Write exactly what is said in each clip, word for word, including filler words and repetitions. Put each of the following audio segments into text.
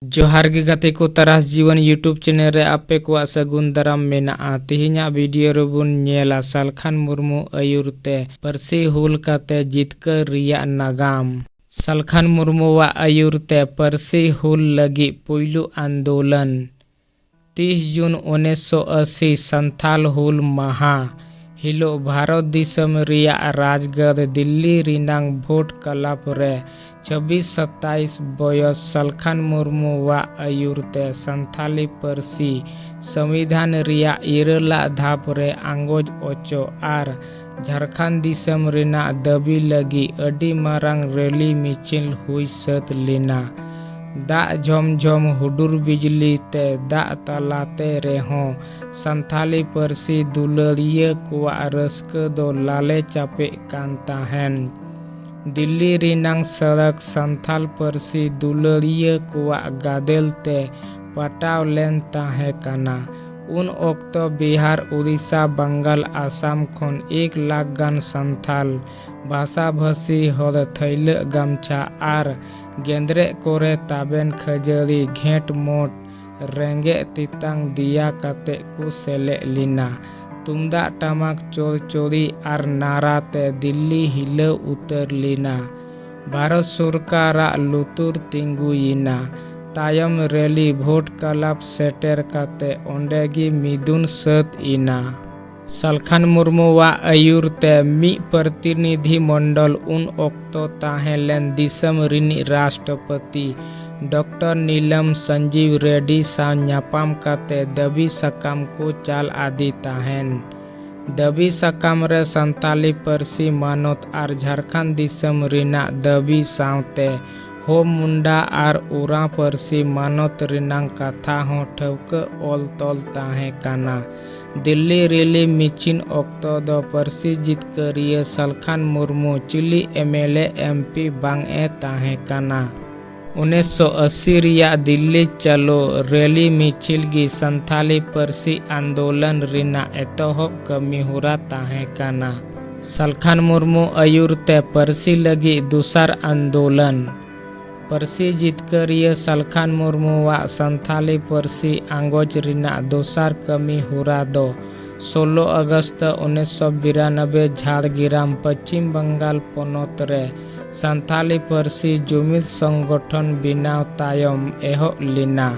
ᱡᱚᱦᱟᱨ ᱜᱮ ᱜᱟᱛᱮ ᱠᱚ, ᱛᱟᱨᱟᱥ ᱡᱤᱵᱚᱱ YouTube channel ᱨᱮ ᱟᱯᱮ ᱠᱚᱣᱟᱜ ᱥᱟᱹᱜᱩᱱ ᱫᱟᱨᱟᱢ ᱢᱮᱱᱟᱜᱼᱟ᱾ ᱛᱮᱦᱮᱧᱟᱜ video ᱨᱮᱵᱚᱱ ᱧᱮᱞᱟ ᱥᱟᱞᱠᱷᱟᱱ ᱢᱩᱨᱢᱩ ᱟᱹᱭᱩᱨ ᱛᱮ ᱯᱟᱹᱨᱥᱤ ᱦᱩᱞ ᱠᱟᱛᱮ ᱡᱤᱛᱠᱟᱹᱨ ᱨᱮᱭᱟᱜ ᱱᱟᱜᱟᱢ᱾ ᱥᱟᱞᱠᱷᱟᱱ ᱢᱩᱨᱢᱩᱣᱟᱜ ᱟᱹᱭᱩᱨ ᱛᱮ ᱯᱟᱹᱨᱥᱤ ᱦᱩᱞ ᱞᱟᱹᱜᱤᱫ ᱯᱩᱭᱞᱩ ᱟᱱᱫᱳᱞᱚᱱ᱾ ᱛᱤᱥ ᱡᱩᱱ ᱩᱱᱤᱥᱥᱚ ᱟᱥᱤ, ᱥᱟᱱᱛᱷᱟᱞ ᱦᱩᱞ ᱢᱟᱦᱟ ᱦᱤᱞᱳᱜ ᱵᱷᱟᱨᱚᱛ ᱫᱤᱥᱚᱢ ᱨᱮᱭᱟᱜ ᱨᱟᱡᱽᱜᱟᱲ ᱫᱤᱞᱞᱤ ᱨᱮᱱᱟᱝ ᱵᱷᱳᱴ ᱠᱞᱟᱵᱽ ᱨᱮ ᱪᱷᱟᱵᱵᱤᱥ ᱥᱟᱛᱟᱭᱤᱥ ᱵᱚᱭᱚᱥ ᱥᱟᱞᱠᱷᱟᱱ ᱢᱩᱨᱢᱩᱣᱟᱜ ᱟᱹᱭᱩᱨ ᱛᱮ ᱥᱟᱱᱛᱷᱟᱞᱤ ᱯᱟᱹᱨᱥᱤ ᱥᱚᱝᱵᱤᱫᱷᱟᱱ ᱨᱮᱭᱟᱜ ᱤᱨᱟᱹᱞᱟᱜ ᱫᱷᱟᱯ ᱨᱮ ᱟᱸᱜᱚᱪ ᱚᱪᱚ ᱟᱨ ᱡᱷᱟᱲᱠᱷᱚᱸᱰ ᱫᱤᱥᱚᱢ ᱨᱮᱱᱟᱜ ᱫᱟᱹᱵᱤ ᱞᱟᱹᱜᱤᱫ ᱟᱹᱰᱤ ᱢᱟᱨᱟᱝ ᱨᱮᱞᱤ ᱢᱤᱪᱷᱤᱞ ᱦᱩᱭ ᱥᱟᱹᱛ ᱞᱮᱱᱟ᱾ ᱫᱟᱜ ᱡᱷᱚᱢ ᱡᱷᱚᱢ ᱦᱩᱰᱩᱨ ᱵᱤᱡᱽᱞᱤ ᱛᱮ ᱫᱟᱜ ᱛᱟᱞᱟᱛᱮ ᱨᱮᱦᱚᱸ ᱥᱟᱱᱛᱷᱟᱞᱤ ᱯᱟᱹᱨᱥᱤ ᱫᱩᱞᱟᱹᱲᱤᱭᱟᱹ ᱠᱚᱣᱟᱜ ᱨᱟᱹᱥᱠᱟᱹ ᱫᱚ ᱞᱟᱞᱮ ᱪᱟᱯᱮᱜ ᱠᱟᱱ ᱛᱟᱦᱮᱱ᱾ ᱫᱤᱞᱞᱤ ᱨᱮᱱᱟᱝ ᱥᱚᱲᱚᱠ ᱥᱟᱱᱛᱷᱟᱞ ᱯᱟᱹᱨᱥᱤ ᱫᱩᱞᱟᱹᱲᱤᱭᱟᱹ ᱠᱚᱣᱟᱜ ᱜᱟᱫᱮᱞ ᱛᱮ ᱯᱟᱴᱟᱣ ᱞᱮᱱ ᱛᱟᱦᱮᱸ ᱠᱟᱱᱟ᱾ ᱩᱱ ᱚᱠᱛᱚ ᱵᱤᱦᱟᱨ, ᱩᱲᱤᱥᱥᱟ, ᱵᱟᱝᱜᱟᱞ, ᱟᱥᱟᱢ ᱠᱷᱚᱱ ᱮᱠ ᱞᱟᱠᱷ ᱜᱟᱱ ᱥᱟᱱᱛᱷᱟᱞ ᱵᱷᱟᱥᱟᱵᱷᱟᱹᱥᱤ ᱦᱚᱲ ᱛᱷᱟᱹᱭᱞᱟᱹᱜ ᱜᱟᱢᱪᱷᱟ ᱟᱨ ᱜᱮᱸᱫᱽᱨᱮᱡ ᱠᱚᱨᱮ ᱛᱟᱵᱮᱱ ᱠᱷᱟᱹᱡᱟᱹᱲᱤ ᱜᱷᱮᱸᱴ ᱢᱚᱴ ᱨᱮᱸᱜᱮᱡ ᱛᱮᱛᱟᱝ ᱫᱮᱭᱟ ᱠᱟᱛᱮ ᱠᱚ ᱥᱮᱞᱮᱫ ᱞᱮᱱᱟ᱾ ᱛᱩᱢᱫᱟᱜ ᱴᱟᱢᱟᱠ ᱪᱚᱲᱪᱚᱲᱤ ᱟᱨ ᱱᱟᱨᱟ ᱛᱮ ᱫᱤᱞᱞᱤ ᱦᱤᱞᱟᱹᱣ ᱩᱛᱟᱹᱨ ᱞᱮᱱᱟ᱾ ᱵᱷᱟᱨᱚᱛ ᱥᱚᱨᱠᱟᱨᱟᱜ ᱞᱩᱛᱩᱨ ᱛᱤᱸᱜᱩᱭᱮᱱᱟ᱾ ᱛᱟᱭᱚᱢ ᱨᱮᱞᱤ ᱵᱷᱳᱴ ᱠᱞᱟᱵᱽ ᱥᱮᱴᱮᱨ ᱠᱟᱛᱮ ᱚᱸᱰᱮ ᱜᱮ ᱢᱤᱫᱩᱱ ᱥᱟᱹᱛ ᱮᱱᱟ᱾ ᱥᱟᱞᱠᱷᱟᱱ ᱢᱩᱨᱢᱩᱣᱟᱜ ᱟᱹᱭᱩᱨ ᱛᱮ ᱢᱤᱫ ᱯᱨᱚᱛᱤᱱᱤᱫᱷᱤ ᱢᱚᱱᱰᱚᱞ ᱩᱱ ᱚᱠᱛᱚ ᱛᱟᱦᱮᱸ ᱞᱮᱱ ᱫᱤᱥᱚᱢ ᱨᱤᱱᱤᱡ ᱨᱟᱥᱴᱨᱚᱯᱚᱛᱤ ᱰᱚᱠᱴᱚᱨ ᱱᱤᱞᱟᱢ ᱥᱚᱧᱡᱤᱵ ᱨᱮᱰᱰᱤ ᱥᱟᱶ ᱧᱟᱯᱟᱢ ᱠᱟᱛᱮ ᱫᱟᱹᱵᱤ ᱥᱟᱠᱟᱢ ᱠᱚ ᱪᱟᱞ ᱟᱫᱮ ᱛᱟᱦᱮᱱ᱾ ᱫᱟᱹᱵᱤ ᱥᱟᱠᱟᱢ ᱨᱮ ᱥᱟᱱᱛᱟᱞᱤ ᱯᱟᱹᱨᱥᱤ ᱢᱟᱱᱚᱛ ᱟᱨ ᱡᱷᱟᱲᱠᱷᱚᱸᱰ ᱫᱤᱥᱚᱢ ᱨᱮᱱᱟᱜ ᱫᱟᱹᱵᱤ ᱥᱟᱶᱛᱮ ᱦᱳ ᱢᱩᱱᱰᱟ ᱟᱨ ᱳᱨᱟᱸᱣ ᱯᱟᱹᱨᱥᱤ ᱢᱟᱱᱚᱛ ᱨᱮᱱᱟᱜ ᱠᱟᱛᱷᱟ ᱦᱚᱸ ᱴᱷᱟᱹᱣᱠᱟᱹ ᱚᱞ ᱛᱚᱞ ᱛᱟᱦᱮᱸ ᱠᱟᱱᱟ᱾ ᱫᱤᱞᱞᱤ ᱨᱮᱞᱤ ᱢᱤᱪᱷᱤᱞ ᱚᱠᱛᱚ ᱫᱚ ᱯᱟᱹᱨᱥᱤ ᱡᱤᱛᱠᱟᱹᱨᱤᱭᱟᱹ ᱥᱟᱞᱠᱷᱟᱱ ᱢᱩᱨᱢᱩ ᱪᱤᱞᱤ MLA, MP ᱵᱟᱝ ᱮ ᱛᱟᱦᱮᱸ ᱠᱟᱱᱟ᱾ ᱩᱱᱤᱥᱥᱚ ᱟᱥᱤ ᱨᱮᱭᱟᱜ ᱫᱤᱞᱞᱤ ᱪᱟᱞᱳ ᱨᱮᱞᱤ ᱢᱤᱪᱷᱤᱞ ᱜᱮ ᱥᱟᱱᱛᱷᱟᱞᱤ ᱯᱟᱹᱨᱥᱤ ᱟᱱᱫᱳᱞᱚᱱ ᱨᱮᱱᱟᱜ ᱮᱛᱚᱦᱚᱵ ᱠᱟᱹᱢᱤ ᱦᱚᱨᱟ ᱛᱟᱦᱮᱸ ᱠᱟᱱᱟ᱾ ᱥᱟᱞᱠᱷᱟᱱ ᱢᱩᱨᱢᱩ ᱟᱹᱭᱩᱨ ᱛᱮ ᱯᱟᱹᱨᱥᱤ ᱞᱟᱹᱜᱤᱫ ᱫᱚᱥᱟᱨ ᱟᱱᱫᱳᱞᱚᱱ᱾ ᱯᱟᱹᱨᱥᱤ ᱡᱤᱛᱠᱟᱹᱨᱤᱭᱟᱹ ᱥᱟᱞᱠᱷᱟᱱ ᱢᱩᱨᱢᱩᱣᱟᱜ ᱥᱟᱱᱛᱷᱟᱞᱤ ᱯᱟᱹᱨᱥᱤ ᱟᱸᱜᱚᱪ ᱨᱮᱱᱟᱜ ᱫᱚᱥᱟᱨ ᱠᱟᱹᱢᱤ ᱦᱚᱨᱟ ᱫᱚ ᱥᱳᱞᱳ ᱟᱜᱚᱥᱴ ᱩᱱᱤᱥᱥᱚ ᱵᱤᱨᱟᱱᱚᱵᱵᱳᱭ ᱡᱷᱟᱲᱜᱨᱟᱢ, ᱯᱚᱪᱷᱤᱢ ᱵᱟᱝᱜᱟᱞ ᱯᱚᱱᱚᱛ ᱨᱮ ᱥᱟᱱᱛᱷᱟᱞᱤ ᱯᱟᱹᱨᱥᱤ ᱡᱩᱢᱤᱫ ᱥᱚᱝᱜᱚᱴᱷᱚᱱ ᱵᱮᱱᱟᱣ ᱛᱟᱭᱚᱢ ᱮᱦᱚᱵ ᱞᱮᱱᱟ᱾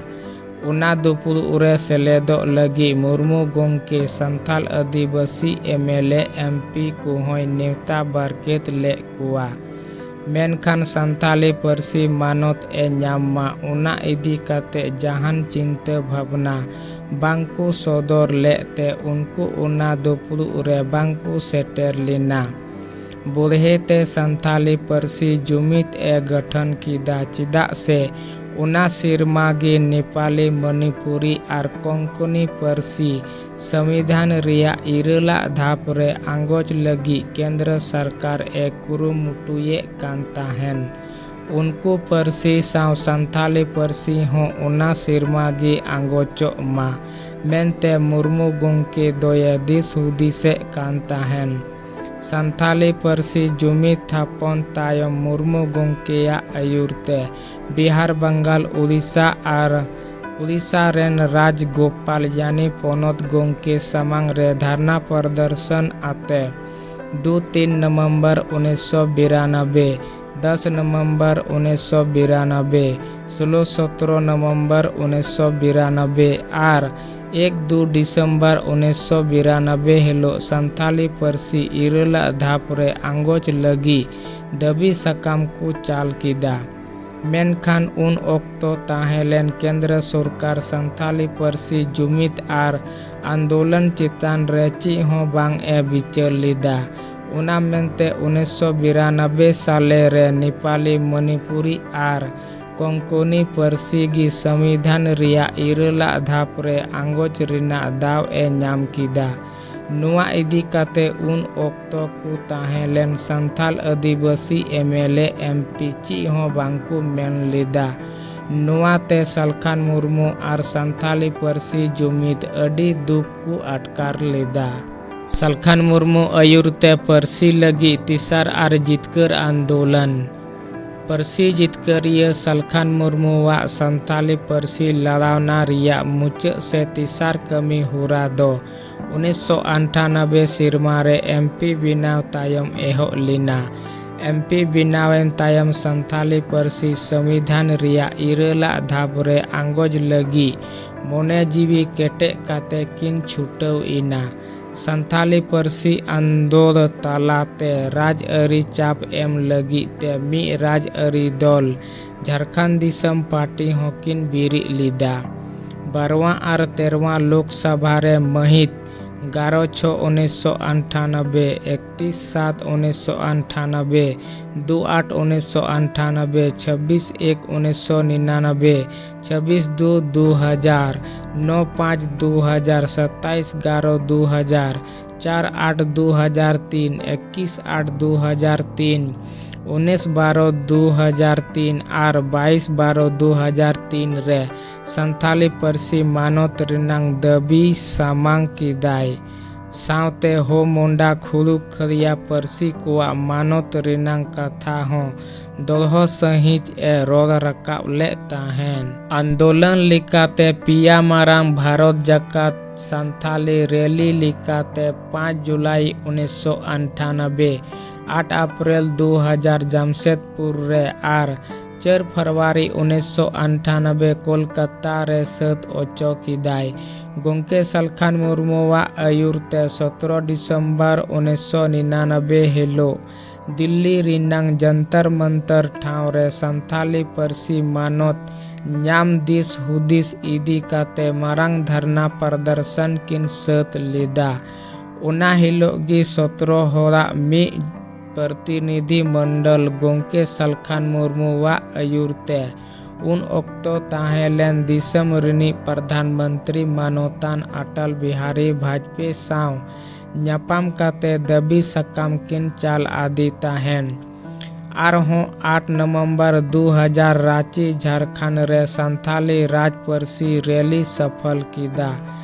ᱚᱱᱟ ᱫᱩᱯᱩᱲᱩᱵ ᱨᱮ ᱥᱮᱞᱮᱫᱚᱜ ᱞᱟᱹᱜᱤᱫ ᱢᱩᱨᱢᱩ ᱜᱚᱢᱠᱮ Santhal Adivasi M L A, M P ᱠᱚᱦᱚᱸᱭ ᱱᱮᱣᱛᱟ ᱵᱟᱨᱠᱮᱛ ᱞᱮᱫ ᱠᱚᱣᱟ᱾ ᱢᱮᱱᱠᱷᱟᱱ ᱥᱟᱱᱛᱷᱟᱞᱤ ᱯᱟᱹᱨᱥᱤ ᱢᱟᱱᱚᱛ ᱮ ᱧᱟᱢ ᱢᱟ, ᱚᱱᱟ ᱤᱫᱤ ᱠᱟᱛᱮ ᱡᱟᱦᱟᱱ ᱪᱤᱱᱛᱟᱹ ᱵᱷᱟᱵᱽᱱᱟ ᱵᱟᱝᱠᱚ ᱥᱚᱫᱚᱨ ᱞᱮᱫ ᱛᱮ ᱩᱱᱠᱩ ᱚᱱᱟ ᱫᱩᱯᱩᱲᱩᱵ ᱨᱮ ᱵᱟᱝᱠᱚ ᱥᱮᱴᱮᱨ ᱞᱮᱱᱟ᱾ ᱵᱚᱲᱦᱮ ᱛᱮ ᱥᱟᱱᱛᱷᱟᱞᱤ ᱯᱟᱹᱨᱥᱤ ᱡᱩᱢᱤᱫ ᱮ ᱜᱚᱴᱷᱚᱱ ᱠᱮᱫᱟ, ᱪᱮᱫᱟᱜ ᱥᱮ ᱚᱱᱟ ᱥᱮᱨᱢᱟ ᱜᱮ ᱱᱮᱯᱟᱞᱤ, ᱢᱚᱱᱤᱯᱩᱨᱤ ᱟᱨ ᱠᱚᱝᱠᱚᱱᱤ ᱯᱟᱹᱨᱥᱤ ᱥᱚᱝᱵᱤᱫᱷᱟᱱ ᱨᱮᱭᱟᱜ ᱤᱨᱟᱹᱞᱟᱜ ᱫᱷᱟᱯ ᱨᱮ ᱟᱸᱜᱚᱪ ᱞᱟᱹᱜᱤᱫ ᱠᱮᱱᱫᱨᱚ ᱥᱚᱨᱠᱟᱨ ᱮ ᱠᱩᱨᱩᱢᱩᱴᱩᱭᱮᱫ ᱠᱟᱱ ᱛᱟᱦᱮᱱ᱾ ᱩᱱᱠᱩ ᱯᱟᱹᱨᱥᱤ ᱥᱟᱶ ᱥᱟᱱᱛᱷᱟᱞᱤ ᱯᱟᱹᱨᱥᱤ ᱦᱚᱸ ᱚᱱᱟ ᱥᱮᱨᱢᱟ ᱜᱮ ᱟᱸᱜᱚᱪᱚᱜ ᱢᱟ ᱢᱮᱱᱛᱮ ᱢᱩᱨᱢᱩ ᱜᱚᱢᱠᱮ ᱫᱚᱭᱮ ᱫᱤᱥ ᱦᱩᱫᱤᱥᱮᱫ ᱠᱟᱱ ᱛᱟᱦᱮᱱ᱾ ᱥᱟᱱᱛᱷᱟᱞᱤ ᱯᱟᱹᱨᱥᱤ ᱡᱩᱢᱤᱫ ᱛᱷᱟᱯᱚᱱ ᱛᱟᱭᱚᱢ ᱢᱩᱨᱢᱩ ᱜᱚᱢᱠᱮᱭᱟᱜ ᱟᱹᱭᱩᱨ ᱛᱮ ᱵᱤᱦᱟᱨ, ᱵᱟᱝᱜᱟᱞ, ᱩᱲᱤᱥᱥᱟ ᱟᱨ ᱩᱲᱤᱥᱥᱟ ᱨᱮᱱ ᱨᱟᱡᱽᱜᱳᱯᱟᱞ ᱭᱟᱱᱤ ᱯᱚᱱᱚᱛ ᱜᱚᱢᱠᱮ ᱥᱟᱢᱟᱝ ᱨᱮ ᱫᱷᱟᱨᱱᱟ ᱯᱨᱚᱫᱚᱨᱥᱚᱱ ᱟᱛᱮ ᱫᱩ ᱛᱤᱱ ᱱᱚᱵᱷᱮᱢᱵᱚᱨ ᱩᱱᱤᱥᱥᱚ ᱵᱤᱨᱟᱱᱚᱵᱵᱳᱭ, ᱫᱚᱥ ᱱᱚᱵᱷᱮᱢᱵᱚᱨ ᱩᱱᱤᱥᱥᱚ ᱵᱤᱨᱟᱱᱚᱵᱵᱳᱭ, ᱥᱳᱞᱳ ᱥᱚᱛᱨᱚ ᱱᱚᱵᱷᱮᱢᱵᱚᱨ ᱩᱱᱤᱥᱥᱚ ᱵᱤᱨᱟᱱᱚᱵᱵᱳᱭ ᱟᱨ ᱮᱠ ᱫᱩ ᱰᱤᱥᱮᱢᱵᱚᱨ ᱩᱱᱤᱥᱥᱚ ᱵᱤᱨᱟᱱᱚᱵᱵᱳᱭ ᱦᱤᱞᱳᱜ ᱥᱟᱱᱛᱷᱟᱞᱤ ᱯᱟᱹᱨᱥᱤ ᱤᱨᱟᱹᱞᱟᱜ ᱫᱷᱟᱯ ᱨᱮ ᱟᱸᱜᱚᱪ ᱞᱟᱹᱜᱤᱫ ᱫᱟᱹᱵᱤ ᱥᱟᱠᱟᱢ ᱠᱚ ᱪᱟᱞ ᱠᱮᱫᱟ᱾ ᱢᱮᱱᱠᱷᱟᱱ ᱩᱱ ᱚᱠᱛᱚ ᱛᱟᱦᱮᱸ ᱞᱮᱱ ᱠᱮᱱᱫᱨᱚ ᱥᱚᱨᱠᱟᱨ ᱥᱟᱱᱛᱷᱟᱞᱤ ᱯᱟᱹᱨᱥᱤ ᱡᱩᱢᱤᱫ ᱟᱨ ᱟᱱᱫᱳᱞᱚᱱ ᱪᱮᱛᱟᱱ ᱨᱮ ᱪᱮᱫ ᱦᱚᱸ ᱵᱟᱝ ᱮ ᱵᱤᱪᱟᱹᱨ ᱞᱮᱫᱟ᱾ ᱚᱱᱟ ᱢᱮᱱᱛᱮ ᱩᱱᱤᱥᱥᱚ ᱵᱤᱨᱟᱱᱚᱵᱵᱳᱭ ᱥᱟᱞᱮ ᱨᱮ ᱱᱮᱯᱟᱞᱤ, ᱢᱚᱱᱤᱯᱩᱨᱤ ᱟᱨ ᱠᱚᱝᱠᱚᱱᱤ ᱯᱟᱹᱨᱥᱤ ᱜᱮ ᱥᱚᱝᱵᱤᱫᱷᱟᱱ ᱨᱮᱭᱟᱜ ᱤᱨᱟᱹᱞᱟᱜ ᱫᱷᱟᱯ ᱨᱮ ᱟᱸᱜᱚᱪ ᱨᱮᱱᱟᱜ ᱫᱟᱣ ᱮ ᱧᱟᱢ ᱠᱮᱫᱟ᱾ ᱱᱚᱣᱟ ᱤᱫᱤ ᱠᱟᱛᱮ ᱩᱱ ᱚᱠᱛᱚ ᱠᱚ ᱛᱟᱦᱮᱸ ᱞᱮᱱ Santhal Adivasi M L A, M P ᱪᱮᱫ ᱦᱚᱸ ᱵᱟᱝ ᱠᱚ ᱢᱮᱱ ᱞᱮᱫᱟ᱾ ᱱᱚᱣᱟ ᱛᱮ ᱥᱟᱞᱠᱷᱟᱱ ᱢᱩᱨᱢᱩ ᱟᱨ ᱥᱟᱱᱛᱷᱟᱞᱤ ᱯᱟᱹᱨᱥᱤ ᱡᱩᱢᱤᱫ ᱟᱹᱰᱤ ᱫᱩᱠ ᱠᱚ ᱟᱴᱠᱟᱨ ᱞᱮᱫᱟ᱾ ᱥᱟᱞᱠᱷᱟᱱ ᱢᱩᱨᱢᱩ ᱟᱹᱭᱩᱨ ᱛᱮ ᱯᱟᱹᱨᱥᱤ ᱞᱟᱹᱜᱤᱫ ᱛᱮᱥᱟᱨ ᱟᱨ ᱡᱤᱛᱠᱟᱹᱨ ᱟᱱᱫᱳᱞᱚᱱ᱾ ᱯᱟᱹᱨᱥᱤ ᱡᱤᱛᱠᱟᱹᱨᱤᱭᱟᱹ ᱥᱟᱞᱠᱷᱟᱱ ᱢᱩᱨᱢᱩᱣᱟᱜ ᱥᱟᱱᱛᱟᱞᱤ ᱯᱟᱹᱨᱥᱤ ᱞᱟᱲᱟᱣᱱᱟ ᱨᱮᱭᱟᱜ ᱢᱩᱪᱟᱹᱫ ᱥᱮ ᱛᱮᱥᱟᱨ ᱠᱟᱹᱢᱤ ᱦᱚᱨᱟ ᱫᱚ ᱩᱱᱤᱥᱥᱚ ᱟᱴᱷᱟᱱᱚᱵᱵᱳᱭ ᱥᱮᱨᱢᱟ ᱨᱮ ᱮᱢ ᱯᱤ ᱵᱮᱱᱟᱣ ᱛᱟᱭᱚᱢ ᱮᱦᱚᱵ ᱞᱮᱱᱟ᱾ ᱮᱢ ᱯᱤ ᱵᱮᱱᱟᱣᱮᱱ ᱛᱟᱭᱚᱢ ᱥᱟᱱᱛᱟᱞᱤ ᱯᱟᱹᱨᱥᱤ ᱥᱚᱝᱵᱤᱫᱷᱟᱱ ᱨᱮᱭᱟᱜ ᱤᱨᱟᱹᱞᱟᱜ ᱫᱷᱟᱯ ᱨᱮ ᱟᱸᱜᱚᱪ ᱞᱟᱹᱜᱤᱫ ᱢᱚᱱᱮ ᱡᱤᱣᱤ ᱠᱮᱴᱮᱡ ᱠᱟᱛᱮ ᱠᱤᱱ ᱪᱷᱩᱴᱟᱹᱣ ᱮᱱᱟ᱾ ᱥᱟᱱᱛᱟᱞᱤ ᱯᱟᱹᱨᱥᱤ ᱟᱱᱫᱳᱞ ᱛᱟᱞᱟᱛᱮ ᱨᱟᱡᱽᱟᱹᱨᱤ ᱪᱟᱯ ᱮᱢ ᱞᱟᱹᱜᱤᱫ ᱛᱮ ᱢᱤᱫ ᱨᱟᱡᱽᱟᱹᱨᱤ ᱫᱚᱞ ᱡᱷᱟᱨᱠᱷᱚᱸᱰ ᱫᱤᱥᱚᱢ ᱯᱟᱨᱴᱤ ᱦᱚᱸᱠᱤᱱ ᱵᱮᱨᱮᱫ ᱞᱮᱫᱟ᱾ ᱵᱟᱨᱣᱟ ᱟᱨ ᱛᱮᱨᱣᱟ ᱞᱳᱠᱥᱚᱵᱷᱟ ᱨᱮ ᱢᱟᱹᱦᱤᱛ ᱮᱜᱟᱨᱚ ᱪᱷᱚ ᱩᱱᱤᱥᱥᱚ ᱟᱴᱷᱟᱱᱚᱵᱵᱳᱭ, ᱮᱠᱛᱤᱥ ᱥᱟᱛ ᱩᱱᱤᱥᱥᱚ ᱟᱴᱷᱟᱱᱚᱵᱵᱳᱭ, ᱫᱩ ᱟᱴ ᱩᱱᱤᱥᱥᱚ ᱟᱴᱷᱟᱱᱚᱵᱵᱳᱭ, ᱪᱷᱟᱵᱵᱤᱥ ᱮᱠ ᱩᱱᱤᱥᱥᱚ ᱱᱤᱨᱟᱱᱚᱵᱵᱳᱭ, ᱪᱷᱟᱵᱵᱤᱥ ᱫᱩ ᱫᱩ ᱦᱟᱡᱟᱨ, ᱱᱚ ᱯᱟᱸᱪ ᱫᱩ ᱦᱟᱡᱟᱨ, ᱥᱟᱛᱟᱭᱤᱥ ᱮᱜᱟᱨᱚ ᱫᱩ ᱦᱟᱡᱟᱨ, ᱪᱟᱨ ᱟᱴ ᱫᱩ ᱦᱟᱡᱟᱨ ᱛᱤᱱ, ᱮᱠᱤᱥ ᱟᱴ ᱫᱩ ᱦᱟᱡᱟᱨ ᱛᱤᱱ, ᱩᱱᱤᱥ ᱵᱟᱨᱚ ᱫᱩ ᱦᱟᱡᱟᱨ ᱛᱤᱱ ᱟᱨ ᱵᱟᱭᱤᱥ ᱵᱟᱨᱚ ᱫᱩ ᱦᱟᱡᱟᱨ ᱛᱤᱱ ᱨᱮ ᱥᱟᱱᱛᱟᱞᱤ ᱯᱟᱹᱨᱥᱤ ᱢᱟᱱᱚᱛ ᱨᱮᱱᱟᱜ ᱫᱟᱹᱵᱤ ᱥᱟᱢᱟᱝ ᱠᱮᱫᱟᱭ᱾ ᱥᱟᱶᱛᱮ ᱦᱳ ᱢᱩᱱᱰᱟ ᱠᱷᱩᱲᱩ ᱠᱷᱟᱹᱨᱤᱭᱟ ᱯᱟᱹᱨᱥᱤ ᱠᱚᱣᱟᱜ ᱢᱟᱱᱚᱛ ᱨᱮᱱᱟᱜ ᱠᱟᱛᱷᱟ ᱦᱚᱸ ᱫᱚᱲᱦᱚ ᱥᱟᱹᱦᱤᱡ ᱮ ᱨᱚᱲ ᱨᱟᱠᱟᱵ ᱞᱮᱫ ᱛᱟᱦᱮᱸᱱ᱾ ᱟᱱᱫᱳᱞᱚᱱ ᱞᱮᱠᱟᱛᱮ ᱯᱮᱭᱟ ᱢᱟᱨᱟᱝ ᱵᱷᱟᱨᱚᱛ ᱡᱟᱠᱟᱛ ᱥᱟᱱᱛᱷᱟᱞᱤ ᱨᱮᱞᱤ ᱞᱮᱠᱟᱛᱮ ᱯᱟᱸᱪ ᱡᱩᱞᱟᱭ ᱩᱱᱤᱥᱥᱚ ᱟᱴᱷᱟᱱᱚᱵᱵᱳᱭ, ᱟᱴ ᱮᱯᱨᱤᱞ ᱫᱩ ᱦᱟᱡᱟᱨ ᱡᱟᱢᱥᱮᱫᱽᱯᱩᱨ ᱨᱮ ᱟᱨ ᱪᱟᱨ ᱯᱷᱮᱵᱽᱨᱩᱣᱟᱨᱤ ᱩᱱᱤᱥᱥᱚ ᱟᱴᱷᱟᱱᱚᱵᱵᱳᱭ ᱠᱳᱞᱠᱟᱛᱟ ᱨᱮ ᱥᱟᱹᱛ ᱚᱪᱚ ᱠᱮᱫᱟᱭ᱾ ᱜᱚᱢᱠᱮ ᱥᱟᱞᱠᱷᱟᱱ ᱢᱩᱨᱢᱩᱣᱟᱜ ᱟᱹᱭᱩᱨ ᱛᱮ ᱥᱚᱛᱨᱚ ᱰᱤᱥᱮᱢᱵᱚᱨ ᱩᱱᱤᱥᱥᱚ ᱱᱤᱨᱟᱱᱚᱵᱵᱳᱭ ᱦᱤᱞᱳᱜ ᱫᱤᱞᱞᱤ ᱨᱮᱱᱟᱝ ᱡᱚᱱᱛᱚᱨ ᱢᱚᱱᱛᱚᱨ ᱴᱷᱟᱶ ᱨᱮ ᱥᱟᱱᱛᱷᱟᱞᱤ ᱯᱟᱹᱨᱥᱤ ᱢᱟᱱᱚᱛ ᱧᱟᱢ ᱫᱤᱥ ᱦᱩᱫᱤᱥ ᱤᱫᱤ ᱠᱟᱛᱮ ᱢᱟᱨᱟᱝ ᱫᱷᱟᱨᱱᱟ ᱯᱨᱚᱫᱚᱨᱥᱚᱱ ᱠᱤᱱ ᱥᱟᱹᱛ ᱞᱮᱫᱟ᱾ ᱚᱱᱟ ᱦᱤᱞᱳᱜ ᱜᱮ ᱥᱚᱛᱨᱚ ᱦᱚᱲᱟᱜ ᱢᱤᱫ ᱯᱨᱚᱛᱤᱱᱤᱫᱷᱤ ᱢᱚᱱᱰᱚᱞ ᱜᱚᱢᱠᱮ ᱥᱟᱞᱠᱷᱟᱱ ᱢᱩᱨᱢᱩᱣᱟᱜ ᱟᱹᱭᱩᱨ ᱛᱮ ᱩᱱ ᱚᱠᱛᱚ ᱛᱟᱦᱮᱸ ᱞᱮᱱ ᱫᱤᱥᱚᱢ ᱨᱤᱱᱤᱡ ᱯᱨᱚᱫᱷᱟᱱ ᱢᱚᱱᱛᱨᱤ ᱢᱟᱱᱚᱛᱟᱱ ᱚᱴᱚᱞ ᱵᱤᱦᱟᱨᱤ ᱵᱟᱡᱽᱯᱮᱭᱤ ᱥᱟᱶ ᱧᱟᱯᱟᱢ ᱠᱟᱛᱮ ᱫᱟᱹᱵᱤ ᱥᱟᱠᱟᱢ ᱠᱤᱱ ᱪᱟᱞ ᱟᱫᱮ ᱛᱟᱦᱮᱸᱱ᱾ ᱟᱨᱦᱚᱸ ᱟᱴ ᱱᱚᱵᱷᱮᱢᱵᱚᱨ ᱫᱩ ᱦᱟᱡᱟᱨ ᱨᱟᱸᱪᱤ ᱡᱷᱟᱨᱠᱷᱚᱸᱰ ᱨᱮ ᱥᱟᱱᱛᱷᱟᱞᱤ ᱨᱟᱡᱽ ᱯᱟᱹᱨᱥᱤ ᱨᱮᱞᱤ ᱥᱚᱯᱷᱚᱞ ᱠᱮᱫᱟ᱾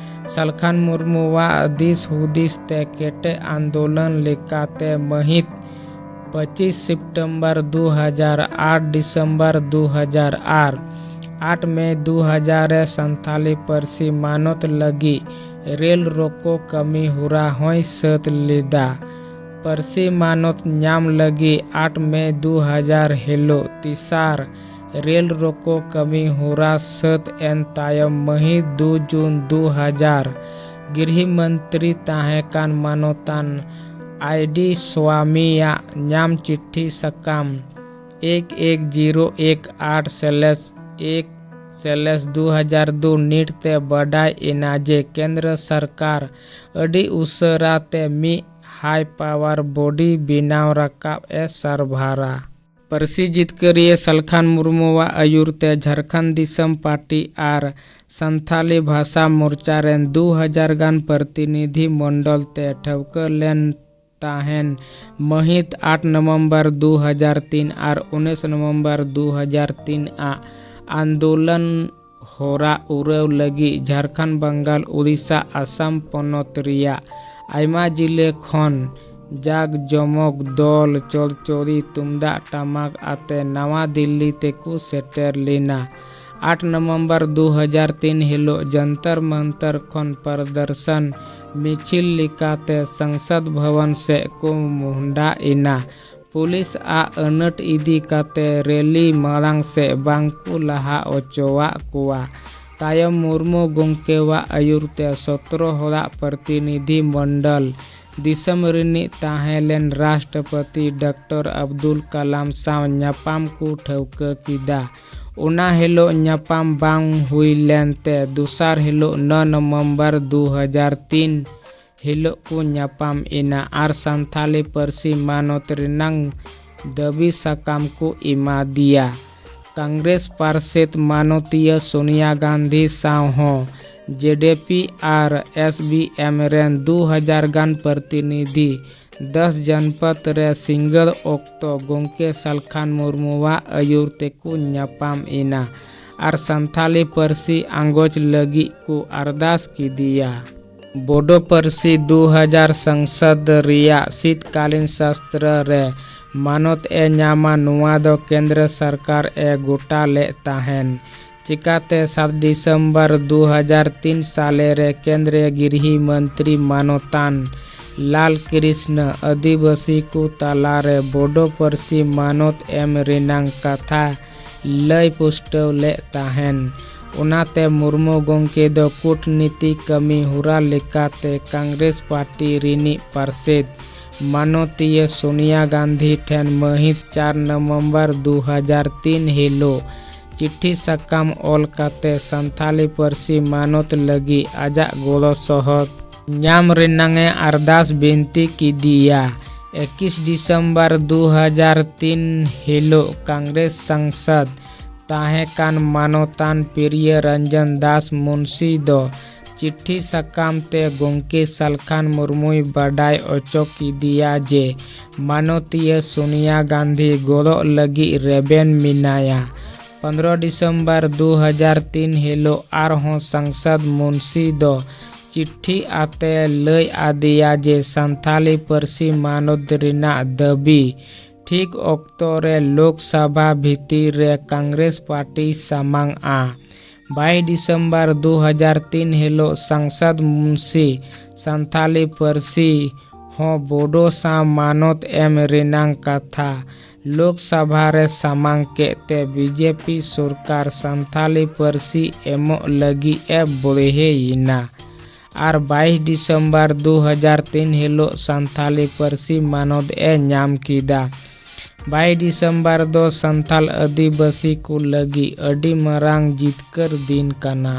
ᱥᱟᱞᱠᱷᱟᱱ ᱢᱩᱨᱢᱩᱣᱟᱜ ᱫᱤᱥ ᱦᱩᱫᱤᱥ ᱛᱮ ᱠᱮᱴᱮᱡ ᱟᱱᱫᱳᱞᱚᱱ ᱞᱮᱠᱟᱛᱮ ᱢᱟᱹᱦᱤᱛ ᱯᱚᱸᱪᱤᱥ ᱥᱮᱯᱴᱮᱢᱵᱚᱨ ᱫᱩ ᱦᱟᱡᱟᱨ ᱟᱴ, ᱰᱤᱥᱮᱢᱵᱚᱨ ᱫᱩ ᱦᱟᱡᱟᱨ ᱟᱨ ᱟᱴ ᱢᱮ ᱫᱩ ᱦᱟᱡᱟᱨ ᱨᱮ ᱥᱟᱱᱛᱟᱞᱤ ᱯᱟᱹᱨᱥᱤ ᱢᱟᱱᱚᱛ ᱞᱟᱹᱜᱤᱫ ᱨᱮᱞ ᱨᱚᱠᱚ ᱠᱟᱹᱢᱤ ᱦᱚᱨᱟ ᱦᱚᱸᱭ ᱥᱟᱹᱛ ᱞᱮᱫᱟ᱾ ᱯᱟᱹᱨᱥᱤ ᱢᱟᱱᱚᱛ ᱧᱟᱢ ᱞᱟᱹᱜᱤᱫ ᱟᱴ ᱢᱮ ᱫᱩ ᱦᱟᱡᱟᱨ ᱦᱤᱞᱳᱜ ᱛᱮᱥᱟᱨ ᱨᱮᱞ ᱨᱚᱠᱚ ᱠᱟᱹᱢᱤ ᱦᱚᱨᱟ ᱥᱟᱹᱛ ᱮᱱ ᱛᱟᱭᱚᱢ ᱢᱟᱹᱦᱤᱛ ᱫᱩ ᱡᱩᱱ ᱫᱩ ᱦᱟᱡᱟᱨ ᱜᱨᱤᱦ ᱢᱚᱱᱛᱨᱤ ᱛᱟᱦᱮᱸ ᱠᱟᱱ ᱢᱟᱱᱚᱛᱟᱱ ᱟᱭ ᱰᱤ ᱥᱣᱟᱢᱤᱭᱟᱜ ᱧᱟᱢ ᱪᱤᱴᱷᱤ ᱥᱟᱠᱟᱢ ᱮᱠ ᱮᱠ ᱡᱤᱨᱳ ᱮᱠ ᱟᱴ ᱥᱞᱮᱥ ᱮᱠ ᱥᱞᱮᱥ ᱫᱩ ᱦᱟᱡᱟᱨ ᱫᱩ ᱱᱤᱴ ᱛᱮ ᱵᱟᱰᱟᱭ ᱮᱱᱟ ᱡᱮ ᱠᱮᱱᱫᱨᱚ ᱥᱚᱨᱠᱟᱨ ᱟᱹᱰᱤ ᱩᱥᱟᱹᱨᱟ ᱛᱮ ᱢᱤᱫ ᱦᱟᱭ ᱯᱟᱣᱟᱨ ᱵᱚᱰᱤ ᱵᱮᱱᱟᱣ ᱨᱟᱠᱟᱵ ᱮ ᱥᱟᱨᱵᱷᱟᱨᱟ᱾ ᱯᱟᱹᱨᱥᱤ ᱡᱤᱛᱠᱟᱹᱨᱤᱭᱟᱹ ᱥᱟᱞᱠᱷᱟᱱ ᱢᱩᱨᱢᱩᱣᱟᱜ ᱟᱹᱭᱩᱨ ᱛᱮ ᱡᱷᱟᱨᱠᱷᱚᱸᱰ ᱫᱤᱥᱚᱢ ᱯᱟᱨᱴᱤ ᱟᱨ ᱥᱟᱱᱛᱷᱟᱞᱤ ᱵᱷᱟᱥᱟ ᱢᱳᱨᱪᱟ ᱨᱮᱱ ᱫᱩ ᱦᱟᱡᱟᱨ ᱜᱟᱱ ᱯᱨᱚᱛᱤᱱᱤᱫᱷᱤ ᱢᱚᱱᱰᱚᱞ ᱛᱮ ᱴᱷᱟᱹᱣᱠᱟᱹ ᱞᱮᱱ ᱛᱟᱦᱮᱱ ᱢᱟᱹᱦᱤᱛ ᱟᱴ ᱱᱚᱵᱷᱮᱢᱵᱚᱨ ᱫᱩ ᱦᱟᱡᱟᱨ ᱛᱤᱱ ᱟᱨ ᱩᱱᱤᱥ ᱱᱚᱵᱷᱮᱢᱵᱚᱨ ᱫᱩ ᱦᱟᱡᱟᱨ ᱛᱤᱱ ᱟᱜ ᱟᱱᱫᱳᱞᱚᱱ ᱦᱚᱨᱟ ᱩᱨᱟᱹᱣ ᱞᱟᱹᱜᱤᱫ ᱡᱷᱟᱨᱠᱷᱚᱸᱰ, ᱵᱟᱝᱜᱟᱞ, ᱩᱲᱤᱥᱥᱟ, ᱟᱥᱟᱢ ᱯᱚᱱᱚᱛ ᱨᱮᱭᱟᱜ ᱟᱭᱢᱟ ᱡᱤᱞᱟᱹ ᱠᱷᱚᱱ ᱡᱟᱠ ᱡᱚᱢᱚᱠ ᱫᱚᱞ, ᱪᱚᱲᱪᱚᱲᱤ, ᱛᱩᱢᱫᱟᱜ ᱴᱟᱢᱟᱠ ᱟᱛᱮ ᱱᱟᱣᱟ ᱫᱤᱞᱞᱤ ᱛᱮᱠᱚ ᱥᱮᱴᱮᱨ ᱞᱮᱱᱟ᱾ ᱟᱴ ᱱᱚᱵᱷᱮᱢᱵᱚᱨ ᱫᱩ ᱦᱟᱡᱟᱨ ᱛᱤᱱ ᱦᱤᱞᱳᱜ ᱡᱚᱱᱛᱚᱨ ᱢᱚᱱᱛᱚᱨ ᱠᱷᱚᱱ ᱯᱨᱚᱫᱚᱨᱥᱚᱱ ᱢᱤᱪᱷᱤᱞ ᱞᱮᱠᱟᱛᱮ ᱥᱚᱝᱥᱚᱫ ᱵᱷᱚᱵᱚᱱ ᱥᱮᱫ ᱠᱚ ᱢᱚᱦᱰᱟ ᱮᱱᱟ᱾ ᱯᱩᱞᱤᱥ ᱟᱜ ᱟᱹᱱᱟᱹᱴ ᱤᱫᱤ ᱠᱟᱛᱮ ᱨᱮᱞᱤ ᱢᱟᱲᱟᱝ ᱥᱮᱫ ᱵᱟᱝ ᱠᱚ ᱞᱟᱦᱟ ᱚᱪᱚᱣᱟᱜ ᱠᱚᱣᱟ᱾ ᱛᱟᱭᱚᱢ ᱢᱩᱨᱢᱩ ᱜᱚᱢᱠᱮᱣᱟᱜ ᱟᱹᱭᱩᱨ ᱛᱮ ᱥᱚᱛᱨᱚ ᱦᱚᱲᱟᱜ ᱯᱨᱚᱛᱤᱱᱤᱫᱷᱤ ᱢᱚᱱᱰᱚᱞ ᱫᱤᱥᱚᱢ ᱨᱤᱱᱤᱡ ᱛᱟᱦᱮᱸ ᱞᱮᱱ ᱨᱟᱥᱴᱨᱚᱯᱚᱛᱤ ᱰᱚᱠᱴᱚᱨ ᱟᱵᱫᱩᱞ ᱠᱟᱞᱟᱢ ᱥᱟᱶ ᱧᱟᱯᱟᱢ ᱠᱚ ᱴᱷᱟᱹᱣᱠᱟᱹ ᱠᱮᱫᱟ᱾ ᱚᱱᱟ ᱦᱤᱞᱳᱜ ᱧᱟᱯᱟᱢ ᱵᱟᱝ ᱦᱩᱭ ᱞᱮᱱ ᱛᱮ ᱫᱚᱥᱟᱨ ᱦᱤᱞᱳᱜ ᱱᱚ ᱱᱚᱵᱷᱮᱢᱵᱚᱨ ᱫᱩ ᱦᱟᱡᱟᱨ ᱛᱤᱱ ᱦᱤᱞᱳᱜ ᱠᱚ ᱧᱟᱯᱟᱢ ᱮᱱᱟ ᱟᱨ ᱥᱟᱱᱛᱷᱟᱞᱤ ᱯᱟᱹᱨᱥᱤ ᱢᱟᱱᱚᱛ ᱨᱮᱱᱟᱝ ᱫᱟᱹᱵᱤ ᱥᱟᱠᱟᱢ ᱠᱚ ᱮᱢᱟ ᱫᱮᱭᱟ᱾ ᱠᱚᱝᱜᱨᱮᱥ ᱯᱟᱨᱥᱮᱛ ᱢᱟᱱᱚᱛᱤᱭᱟᱹ ᱥᱳᱱᱤᱭᱟ ᱜᱟᱱᱫᱷᱤ ᱥᱟᱶ ᱦᱚᱸ ᱡᱮ D P R S B M ᱨᱮᱱ ᱫᱩ ᱦᱟᱡᱟᱨ ᱜᱟᱱ ᱯᱨᱚᱛᱤᱱᱤᱫᱷᱤ ᱫᱚᱥ ᱡᱚᱱᱯᱚᱫ ᱨᱮ ᱥᱤᱸᱜᱟᱹᱲ ᱚᱠᱛᱚ ᱜᱚᱢᱠᱮ ᱥᱟᱞᱠᱷᱟᱱ ᱢᱩᱨᱢᱩᱣᱟᱜ ᱟᱹᱭᱩᱨ ᱛᱮᱠᱚ ᱧᱟᱯᱟᱢ ᱮᱱᱟ ᱟᱨ ᱥᱟᱱᱛᱷᱟᱞᱤ ᱯᱟᱹᱨᱥᱤ ᱟᱸᱜᱚᱪ ᱞᱟᱹᱜᱤᱫ ᱠᱚ ᱟᱨᱫᱟᱥ ᱠᱮᱫᱮᱭᱟ᱾ ᱵᱳᱰᱳ ᱯᱟᱹᱨᱥᱤ ᱫᱩ ᱦᱟᱡᱟᱨ ᱥᱚᱝᱥᱚᱫ ᱨᱮᱭᱟᱜ ᱥᱤᱛᱠᱟᱞᱤᱱ ᱥᱟᱥᱛᱨᱚ ᱨᱮ ᱢᱟᱱᱚᱛ ᱮ ᱧᱟᱢᱟ, ᱱᱚᱣᱟ ᱫᱚ ᱠᱮᱱᱫᱨᱚ ᱥᱚᱨᱠᱟᱨ ᱮ ᱜᱚᱴᱟ ᱞᱮᱫ ᱛᱟᱦᱮᱱ᱾ ᱪᱤᱠᱟᱛᱮ ᱥᱟᱛ ᱰᱤᱥᱮᱢᱵᱚᱨ ᱫᱩ ᱦᱟᱡᱟᱨ ᱛᱤᱱ ᱥᱟᱞᱮ ᱨᱮ ᱠᱮᱱᱫᱨᱤᱭᱚ ᱜᱨᱤᱦᱤ ᱢᱚᱱᱛᱨᱤ ᱢᱟᱱᱚᱛᱟᱱ ᱞᱟᱞ ᱠᱨᱤᱥᱱᱚ ᱟᱹᱫᱤᱵᱟᱹᱥᱤ ᱠᱚ ᱛᱟᱞᱟᱨᱮ ᱵᱳᱰᱳ ᱯᱟᱹᱨᱥᱤ ᱢᱟᱱᱚᱛ ᱮᱢ ᱨᱮᱱᱟᱝ ᱠᱟᱛᱷᱟ ᱞᱟᱹᱭ ᱯᱩᱥᱴᱟᱹᱣ ᱞᱮᱫ ᱛᱟᱦᱮᱱ᱾ ᱚᱱᱟᱛᱮ ᱢᱩᱨᱢᱩ ᱜᱚᱢᱠᱮ ᱫᱚ ᱠᱩᱴᱱᱤᱛᱤ ᱠᱟᱹᱢᱤ ᱦᱚᱨᱟ ᱞᱮᱠᱟᱛᱮ ᱠᱚᱝᱜᱨᱮᱥ ᱯᱟᱨᱴᱤ ᱨᱤᱱᱤᱡ ᱯᱟᱨᱥᱮᱛ ᱢᱟᱱᱚᱛᱤᱭᱟᱹ ᱥᱳᱱᱤᱭᱟ ᱜᱟᱱᱫᱷᱤ ᱴᱷᱮᱱ ᱢᱟᱹᱦᱤᱛ ᱪᱟᱨ ᱱᱚᱵᱷᱮᱢᱵᱚᱨ ᱫᱩ ᱦᱟᱡᱟᱨ ᱛᱤᱱ ᱦᱤᱞᱳᱜ ᱪᱤᱴᱷᱤ ᱥᱟᱠᱟᱢ ᱚᱞ ᱠᱟᱛᱮ ᱥᱟᱱᱛᱷᱟᱞᱤ ᱯᱟᱹᱨᱥᱤ ᱢᱟᱱᱚᱛ ᱞᱟᱹᱜᱤᱫ ᱟᱡᱟᱜ ᱜᱚᱲᱚ ᱥᱚᱦᱚᱫ ᱧᱟᱢ ᱨᱮᱱᱟᱝ ᱮ ᱟᱨᱫᱟᱥ ᱵᱤᱱᱛᱤ ᱠᱮᱫᱮᱭᱟ᱾ ᱮᱠᱤᱥ ᱰᱤᱥᱮᱢᱵᱚᱨ ᱫᱩ ᱦᱟᱡᱟᱨ ᱛᱤᱱ ᱦᱤᱞᱳᱜ ᱠᱚᱝᱜᱨᱮᱥ ᱥᱟᱝᱥᱚᱫ ᱛᱟᱦᱮᱸ ᱠᱟᱱ ᱢᱟᱱᱚᱛᱟᱱ ᱯᱨᱤᱭᱚ ᱨᱚᱧᱡᱚᱱ ᱫᱟᱥ ᱢᱩᱱᱥᱤ ᱫᱚ ᱪᱤᱴᱷᱤ ᱥᱟᱠᱟᱢ ᱛᱮ ᱜᱚᱢᱠᱮ ᱥᱟᱞᱠᱷᱟᱱ ᱢᱩᱨᱢᱩᱭ ᱵᱟᱰᱟᱭ ᱚᱪᱚ ᱠᱮᱫᱮᱭᱟ ᱡᱮ ᱢᱟᱱᱚᱛᱤᱭᱟᱹ ᱥᱳᱱᱤᱭᱟ ᱜᱟᱱᱫᱷᱤ ᱜᱚᱲᱚᱜ ᱞᱟᱹᱜᱤᱫ ᱨᱮᱵᱮᱱ ᱢᱮᱱᱟᱭᱟ᱾ ᱯᱚᱱᱫᱽᱨᱚ ᱰᱤᱥᱮᱢᱵᱚᱨ ᱫᱩ ᱦᱟᱡᱟᱨ ᱛᱤᱱ ᱦᱤᱞᱳᱜ ᱟᱨᱦᱚᱸ ᱥᱟᱝᱥᱚᱫ ᱢᱩᱱᱥᱤ ᱫᱚ ᱪᱤᱴᱷᱤ ᱟᱛᱮ ᱞᱟᱹᱭ ᱟᱫᱮᱭᱟ ᱡᱮ ᱥᱟᱱᱛᱷᱟᱞᱤ ᱯᱟᱹᱨᱥᱤ ᱢᱟᱱᱚᱛ ᱨᱮᱱᱟᱜ ᱫᱟᱹᱵᱤ ᱴᱷᱤᱠ ᱚᱠᱛᱚ ᱨᱮ ᱞᱳᱠᱥᱚᱵᱷᱟ ᱵᱷᱤᱛᱤᱨ ᱨᱮ ᱠᱚᱝᱜᱨᱮᱥ ᱯᱟᱨᱴᱤ ᱥᱟᱢᱟᱝᱼᱟ᱾ ᱵᱟᱭᱤᱥ ᱰᱤᱥᱮᱢᱵᱚᱨ ᱫᱩ ᱦᱟᱡᱟᱨ ᱛᱤᱱ ᱦᱤᱞᱳᱜ ᱥᱟᱝᱥᱚᱫ ᱢᱩᱱᱥᱤ ᱥᱟᱱᱛᱷᱟᱞᱤ ᱯᱟᱹᱨᱥᱤ ᱦᱚᱸ ᱵᱳᱰᱳ ᱥᱟᱶ ᱢᱟᱱᱚᱛ ᱮᱢ ᱨᱮᱱᱟᱝ ᱠᱟᱛᱷᱟ ᱞᱳᱠᱥᱚᱵᱷᱟ ᱨᱮ ᱥᱟᱢᱟᱝ ᱠᱮᱫ ᱛᱮ ᱵᱤᱡᱮᱯᱤ ᱥᱚᱨᱠᱟᱨ ᱥᱟᱱᱛᱷᱟᱞᱤ ᱯᱟᱹᱨᱥᱤ ᱮᱢᱚᱜ ᱞᱟᱹᱜᱤᱫ ᱮ ᱵᱚᱲᱦᱮᱭᱮᱱᱟ᱾ ᱟᱨ ᱵᱟᱭᱤᱥ ᱰᱤᱥᱮᱢᱵᱚᱨ ᱫᱩ ᱦᱟᱡᱟᱨ ᱛᱤᱱ ᱦᱤᱞᱳᱜ ᱥᱟᱱᱛᱷᱟᱞᱤ ᱯᱟᱹᱨᱥᱤ ᱢᱟᱱᱚᱛ ᱮ ᱧᱟᱢ ᱠᱮᱫᱟ᱾ ᱵᱟᱭᱤᱥ ᱰᱤᱥᱮᱢᱵᱚᱨ ᱫᱚ ᱥᱟᱱᱛᱷᱟᱞ ᱟᱹᱫᱤᱵᱟᱹᱥᱤ ᱠᱚ ᱞᱟᱹᱜᱤᱫ ᱟᱹᱰᱤ ᱢᱟᱨᱟᱝ ᱡᱤᱛᱠᱟᱹᱨ ᱫᱤᱱ ᱠᱟᱱᱟ᱾